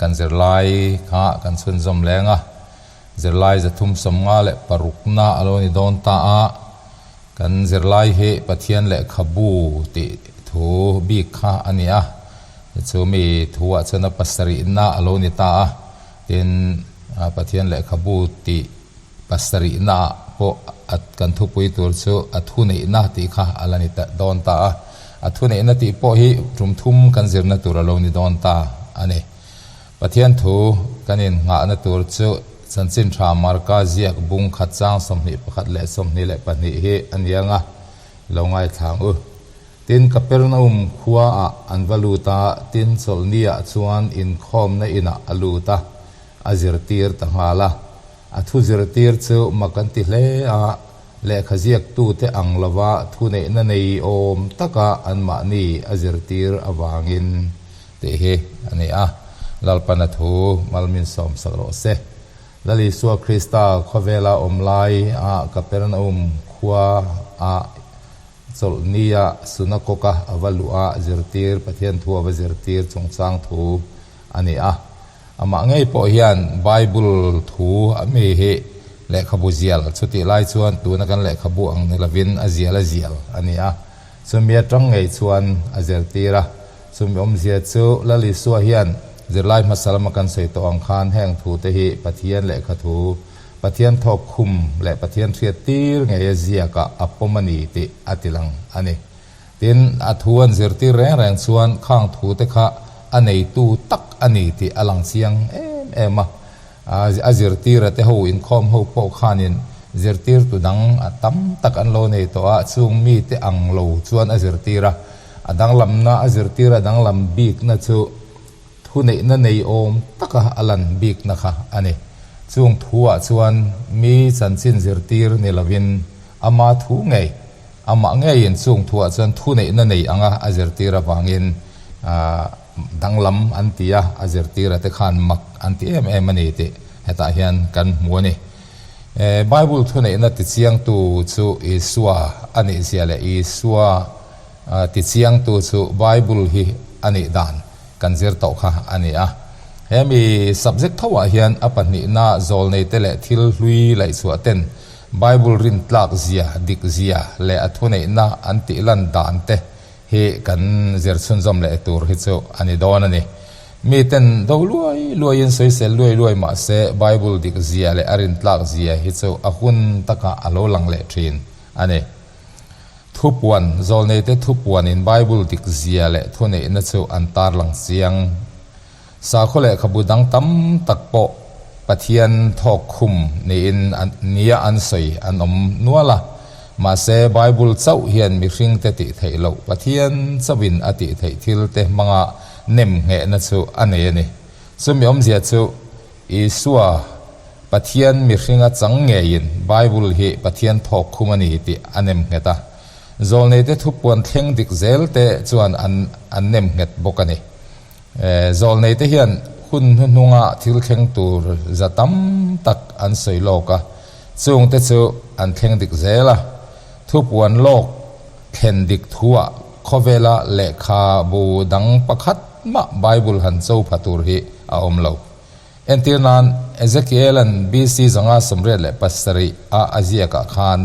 Kan zirlai kha kan chhunzawm leng a, zirlai 356na a lo ni dawn ta a, kan zirlai hi Pathian lehkhabu tih thu bik kha a ni a, chu mi thu ah chuan a pasarihna a lo ni ta a, tin Pathian lehkhabu tih pasarihna ah pawh kan thupui tur chu a thuneihna tih kha a la ni dawn ta a, a thuneihna tih pawh hi tum thum kan zirna tur a lo ni dawn ta a ni. Pathian thu kan innghahna tur chu Chanchin Tha Marka ziak bung khat chang 21 leh 22 hi a ni ang a, lo ngaithlang u. Tin, Kapernaum khuaah an va lut a, tin chawlhniah chuan inkhawmna inah a lut a, a zirtir ta nghal a. A thu zirtir chu mak an ti hle a, lehkha ziaktute ang lova thuneihna nei awm taka anmahni a zirtir avangin tih hi a ni a. Lalpana thu malmin sawmsak rawh se. Lal Isua Krista khawvela awm lai a Kapernaum khua a Chawlhnia Sunakoka a va luh a zirtir Pathian thu a va zirtir chungchang thu a ni a. Amah ngei pawh hian Bible thu a mi hi lehkhabu zial chutih lai chuan tuna kan lehkhabu ang ni lovin a zial a zial a ni a. Chumi atang ngei chuan a zirtir a. Chumi awmzia chu Lal Isua hian zirlai hmasa lama kan sawi tawh ang khan heng thu te hi Pathian lehkha thu, Pathian thawk khum leh Pathian hriat tir ngei a ziakah a pawm a ni tih a tilang a ni. Tin, a thu an zirtir reng reng chuan khang thu te kha a neitu tak a ni tih a lang chiang em em a. A zirtira te ho inkhawm ho pawh khanin zirtirtu dang a tam tak an lo nei tawh a, chung mite ang lo chuan a zirtir a. A danglamna a zirtir a danglam bikna chu thuneihna nei awm taka a lan bikna kha a ni. Chung thuah chuan mi chanchin zirtir ni lovin ama thu ngei, amah ngeiin chung thuah chuan thuneihna nei anga a zirtir avangin danglam an ti a, a zirtira te khan mak an ti em em a ni tih hetah hian kan hmu a ni. Bible thuneihna tichiangtu chu Isua a nihzia leh Isua tichiangtu chu Bible hi a nih dan kan zir tawh kha a ni a. He mi subject tho ah hian a pahnihna zawlneite leh thil hlui laihchhuah ten Bible rintlak zia, dik zia leh a thuneihna an tih lan dan te hi kan zir chhunzawm leh tur hi chu a ni dawn a ni. Mi ten do luai luai in sawisel luai luai mah se Bible dik zia leh a rintlak zia hi chu a hun takah a lo lang leh thin a ni. Thupuan, Zawlneite thupuanin Bible dik zia leh thuneihna chu an tarlang chiang. Sakhaw lehkhabu dang tam tak pawh Pathian thawk khum niin nia an sawi an awm nual a. Mahse, Bible chauh hian mihringte tih theih loh Pathian chauhin a tih theih thilte hmanga nem nghehna chu a nei a ni. Chumi awmzia chu Isua Pathian mihringa chang ngeiin Bible hi Pathian thawk khum a ni tih a nem nghet a. Zawlneite thupuan thleng dik zelte chuan an an nem nghet bawk a ni. Zawlneite hian hun hnuhnunga thil thleng tur za tam tak an sawi lawk a, chungte chu an thleng dik zel a. Thupuan lawk thlen dik thuah khawvela lehkhabu dang pakhat mah Bible han cho pha tur hi a awm lo. Entir nan, Ezekiel-a'n BC 587 a a ziakah khan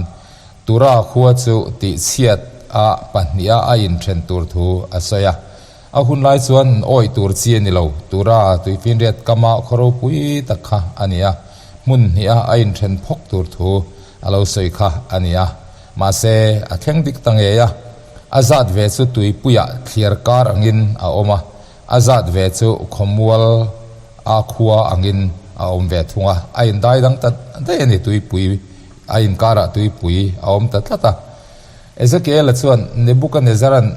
Tura khua chu tihchhiat a pahniha a inthen tur thu a sawi a. A hun lai chuan awih tur chi a ni lo. Tura tuifinriat kama khaw ropui tak kha a ni a, hmun hniha a inthen phawk tur thu a lo sawi kha a ni a. Mahse, a thleng dik ta ngei a. A zat ve chu tuipuiah thliar kar angin a awm a, a zat ve chu khawmual a khua angin a awm ve thung a. A indai dang ta daih a ni, tuipui a inkarah tuipui a awm ta tlat a. Ezekiela chuan Nebukanezzara'n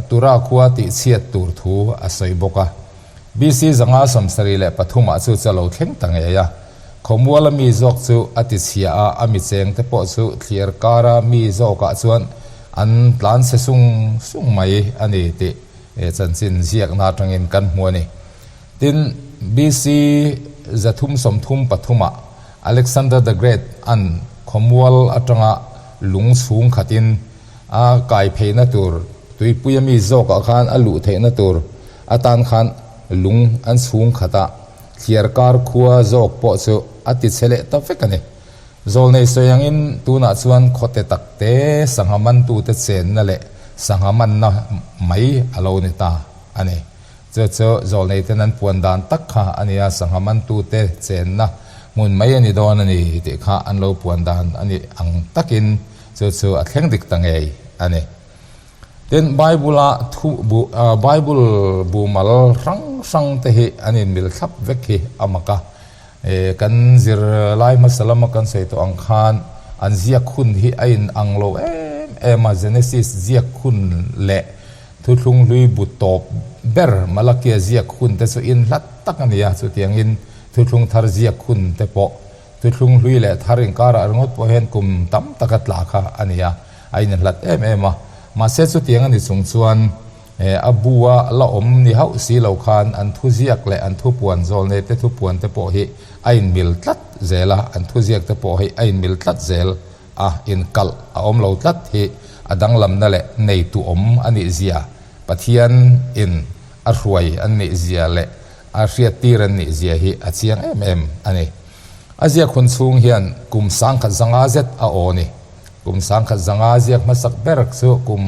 Tura khua tihchhiat tur thu a sawi bawk a. BC 573 ah chu chu a lo thleng ta ngei a. Khawmuala mi zawk chu a tichhia a, a mi chengte pawh chu thliar kara mi zawkah chuan an tlan chhe sung sung mai a ni tih chanchin ziakna atangin kan hmu a ni. Tin, BC 333 ah Alexander the Great an khawmual atanga lung chhung khatin a kai pheihna tur tuipuia mi zawkah khan a luh theihna tur atan khan lung an chhung khat a. Thliarkar khua zawk pawh chu a ti chhe leh ta vek a ni. Zawlnei sawi angin tunah chuan khawte takte sangha mantute chenna leh sangha manna mai a lo ni ta a ni. Chu chu zawlneiten an puan dan tak kha a nia, sangha mantute chenna hmun mai a ni dawn a ni tih kha an lo puan dan a nih ang takin chu chu a thleng dik ta ngei a ni. Tin, Bible-a thu bu, Bible bumal hrang hrang te hi an inmil thlap vek hi a mak a. Kan zirlai hmasa lama kan sawi tawh ang khan an ziak hun hi a inang lo em em a, Genesis ziak hun leh Thuthlung hlui bu tawp ber Malakia ziak hun te chu inhlat tak a ni a, chutiangin Thuthlung thar ziak hun te pawh Thuthlung hlui leh thar inkarah ringawt pawh hian kum tam taka tla kha a ni a, a inhlat em em a. Mahse chutiang a ni chung chuan a bu-a la awm ni hauh si lo khan an thuziak leh an thupuan zawlnei te thupuan te pawh hi a inmil tlat zel a, an thuziak te pawh hi a inmil tlat zel a, inkalh a awm lo tlat hi a danglamna leh neitu awm a nih zia, Pathian in a hruai an nih zia leh A hriattir an nih zia hi a chiang em em a ni. A ziak hun chhung hian kum sangkhat zanga zet a aw ni. Kum sangkhat zanga ziak hmasak ber chu kum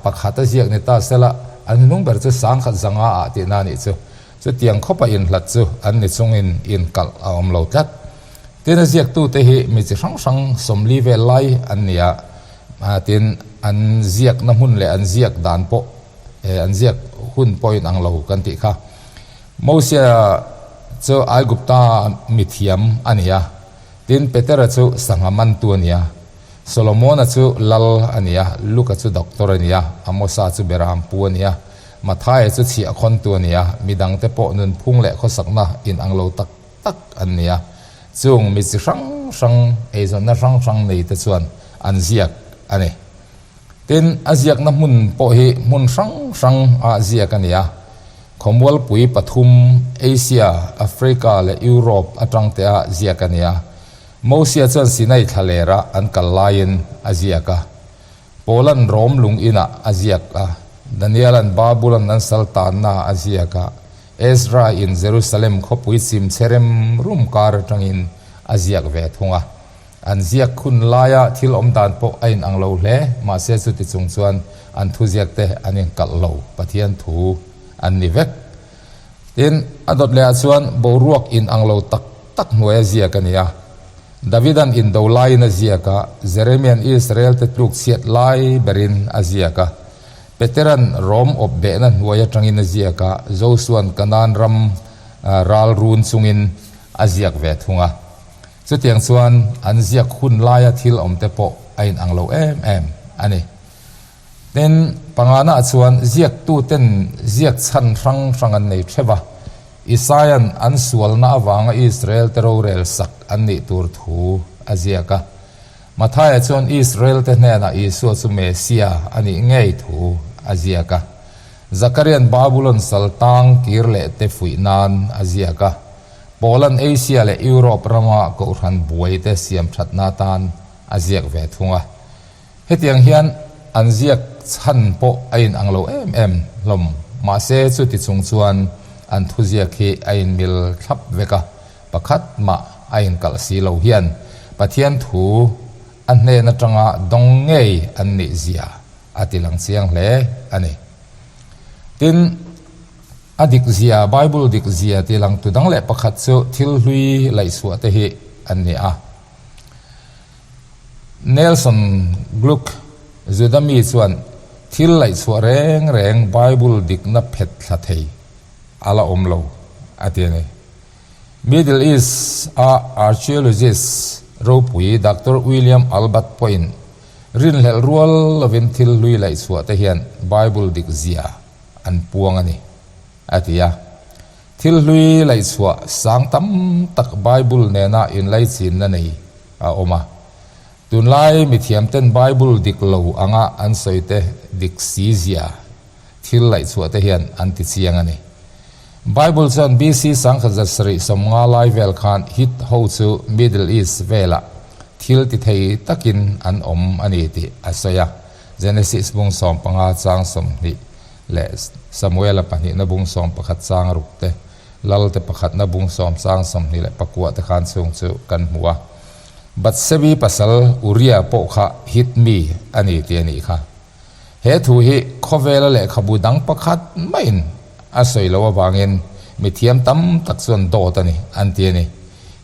pakhat a ziak ni ta sela, an hnung ber chu sangkhat zanga ah tihna a nih chu. Chutiang khawpa inhlat chu an ni chungin inkalh a awm lo tlat. Tin a ziaktute hi mi chi hrang hrang 40 vel lai an ni a, tin an ziakna hmun leh an ziak dan pawh He an ziak hun pawhin ang lo kan tih kha. Mosia chu Aigupta mithiam a ni a, tin Petera chu sangha mantu a ni a, Solomona chu lal a ni a, Luka chu doctor a ni a, Amosa chu berampu a ni a, Mathaia chu chhiahkhawntu a ni a, midangte pawh nunphung leh khawsakna inang lo tak tak an ni a. Chung mi chi hrang hrang, eizawnna hrang hrang neite chuan an ziak a ni. Tin, a ziakna hmun pawh hi hmun hrang hrang ah ziak a ni a. Khawmualpui pathum, Asia, Africa leh Europe atang te ah ziak a ni a. Mosia chuan Sinai thlaler ah an kal laiin a ziak a. Paula'n Rom lung inah a ziak a. Daniela'n Babulon an sal tanna ah a ziak a. Ezra in Jerusalem khawpui chim chhe rem rum kar atangin a ziak ve thung a. An ziak hun laia thil awm dan pawh a inang lo hle, mahse chuti chung chuan an thuziak te an inkalh lo, Pathian thu an ni vek. Tin, a dawt lehah chuan boruak inang lo tak tak hnuaia ziak a ni a. Davida'n indo laiin a ziak a, Jeremia'n Israel te tluk chhiat lai berin a ziak a, Petera'n Rom awp behna hnuai atangin a ziak a, Josua'n Kanaan ram ral run chungin a ziak ve thung a. Chutiang chuan an ziak hun laia thil awmte pawh a inang lo em em a ni. Tin, panganaah chuan ziaktuten ziak chhan hrang hrang an nei theuh a, Isaia'n an sualna avanga Israelte rorel sak an nih tur thu a ziak a. Mathaia chuan Israelte hnenah Isua chu Messia a nih ngei thu a ziak a. Zakaria'n Babulon sal tang kir leh te fuih nan a ziak a. Poland, Asia leh Europe rama kohhran buaite siam thatna atan a ziak ve thung a. Hetiang hian an ziak chhan pawh a inang lo em em hlawm. Mahse, chuti chung chuan an thuziak hi a inmil thlap vek a, pakhat mah a inkalh si lo hian Pathian thu a hnen atanga dawng ngei an nih zia a tilang chiang hle a ni. Tin. A dik zia, Bible dik zia tih lang tu dang leh pakhat chu thil hlui laihchhuah te hi an ni a. Nelson Gluck, Juda mi chuan thil laihchhuah reng reng Bible dikna phet thla thei a la awm lo a ti a ni. Middle East a archaeologist ropui Doctor William Albert pawhin rinhlelh rual lovin thil hlui laihchhuah te hian Bible dik zia an puang a ni, a ti a. Thil hlui laihchhuah sang tam tak Bible nena inlaichinna nei a awm a. Tunlai mithiamten Bible dik lo anga an sawite dik si zia thil laihchhuah te hian an ti chiang a ni. Bible chuan BC 1750 lai vel khan Hit ho chu Middle East velah thil ti thei takin an awm a ni tih a sawi a. Genesis bung 15 chang 20 leh Samuela pahnihna bung 11 chang ruk te. Lalte pakhatna bung sawm chang 24 te khan chung chu kan hmu a. Batsebi pasal Uria pawh kha Hit mi a ni tih a nih kha. He thu hi khawvela lehkhabu dang pakhat maiin a sawi loh avangin mi thiam tam tak chuan dawt a ni an ti a ni.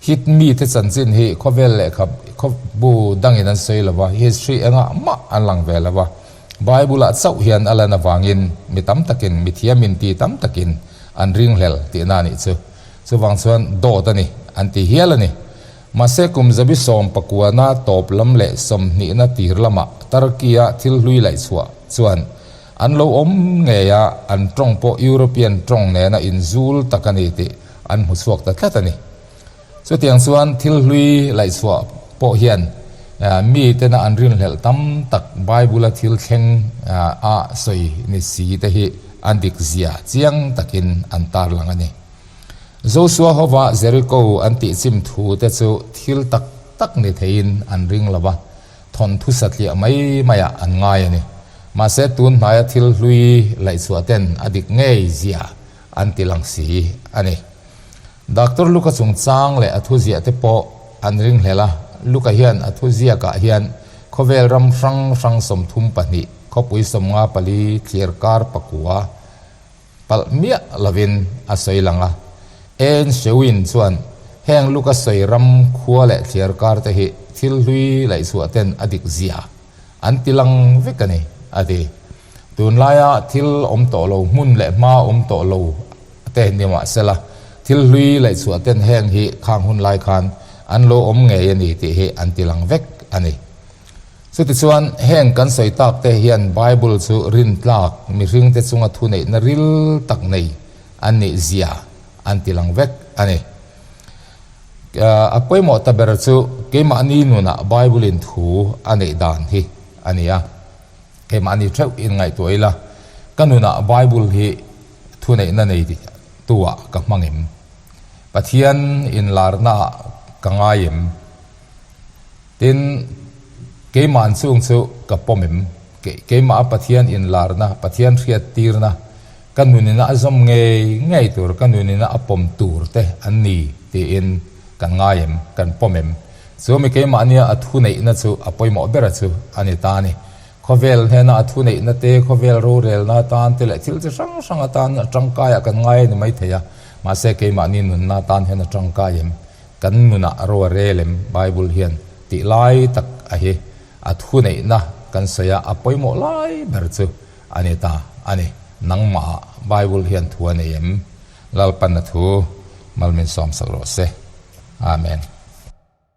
Hit mite chanchin hi khawvel lehkhabu dangin an sawi lo va, history engah mah an lang ve lo va. Bible-ah chauh hian a lan avangin mi tam takin, mi thiam inti tam takin an ringhlel tihna a nih chu. Chuvang chuan dawt a ni an ti hial a ni. Mahse kum zabi sawm pakuana tawp lam leh sawmhnihna tir lamah Turkey-a thil hlui laihchhuah chuan an lo awm ngei a, an tawng pawh European tawng nena inzul tak a ni tih an hmu chhuak ta tlat a ni. Chutiang chuan thil hlui laihchhuah pawh hian mi tena an rinhlelh tam tak Bible-a thil thleng a sawi ni si te hi an dik zia chiang takin an tarlang a ni. Josua hova Jeriko an tih chim thu te chu thil tak tak ni theiin an ring lo va, thawnthu satliah mai maiah an ngai a ni. Mahse tun hnaia thil hlui laihchhuah ten a dik ngei zia an ti lang si a ni. Doctor Luka chungchang leh a thuziah te pawh an ringhlel a, Luka hian a thuziakah hian khawvel ram hrang hrang 32, khawpui 54, thliarkar pakua palh miah lovin a sawi lang a. Ain Shewin chuan heng Luka sawi ram khua leh thliarkar te hi thil hlui laihchhuah ten a dik zia an ti lang vek a ni, a ti. Tunlaia thil awm tawh lo hmun leh hma awm tawh lo te ni mahsela, thil hlui laihchhuah ten heng hi khang hun lai khan an lo awm ngei a ni tih hi an ti lang vek a ni. Chutichuan, heng kan sawi tak te hian Bible chu rintlak mihringte chunga thuneihna ril tak nei an nih zia an ti lang vek a ni. A pawimawh ta ber chu keimahni nunah Bible-in thu a neih dan hi a ni a. Keimahni theuh in ngaihtuah ila, ka nunah Bible hi thuneihna nei tu ah ka hmang em? Pathian inlarna ah ka ngai em? Tin, keimahn chung chu ka pawm em? Keimah a Pathian inlarna, Pathian hriattirna, ka nunina a zawm ngei ngei tur, ka nunina a pawm tur te an ni tiin kan ngai em? Kan pawm em? Chu mi keimahnia a thuneihna chu a pawimawh bera chu a ni ta a ni. Khawvel hnena a thuneihna te, khawvel rorelna atan te leh thil chi hrang hrang atan a tangkaiah kan ngai a ni maithei a, mahse keimahni nunna atan hian a tangkai em? Kan nunah ro a rel em? Bible hian tih lai tak a hi a thuneihna kan sawi a, a pawimawh lai ber chu a ni ta a ni. Nangmahah Bible hian thu a nei em? Lalpan a thu malmin sawmsak rawh se. Amen.